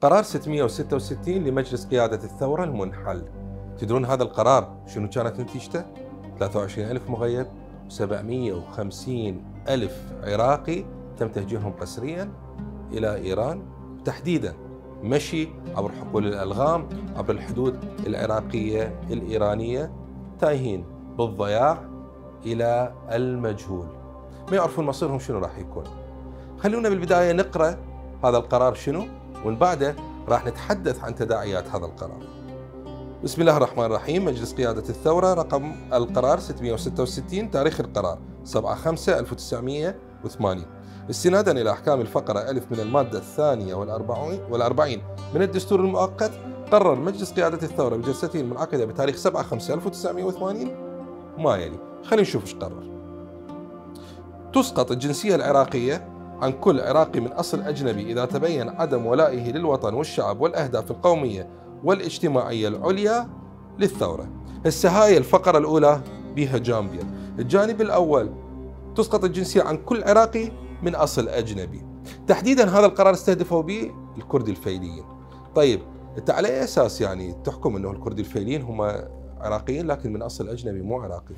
قرار 666 لمجلس قيادة الثورة المنحل. تدرون هذا القرار شنو كانت نتيجته؟ 23,000 مغيب و750,000 عراقي تم تهجيرهم قسريا إلى إيران، تحديدا مشي عبر حقول الألغام عبر الحدود العراقية الإيرانية، تايهين بالضياع إلى المجهول، ما يعرفون مصيرهم شنو راح يكون. خلونا بالبداية نقرأ هذا القرار شنو، ومن بعده راح نتحدث عن تداعيات هذا القرار. بسم الله الرحمن الرحيم. مجلس قيادة الثورة رقم القرار 666، تاريخ القرار 7/5/1980. استنادا إلى أحكام الفقرة ألف من المادة الثانية والأربعين من الدستور المؤقت، قرر مجلس قيادة الثورة بجلسته المنعقدة بتاريخ 7/5/1980 ما يلي. خلينا نشوف ايش قرر. تسقط الجنسية العراقية عن كل عراقي من أصل أجنبي إذا تبين عدم ولائه للوطن والشعب والأهداف القومية والاجتماعية العليا للثورة. هسه هاي الفقرة الأولى بها جانبين. الجانب الأول تسقط الجنسية عن كل عراقي من أصل أجنبي. تحديدا هذا القرار استهدفوا به الكرد الفيليين. طيب أنت على أي أساس يعني تحكم أنه الكرد الفيليين هم عراقيين لكن من أصل أجنبي مو عراقي؟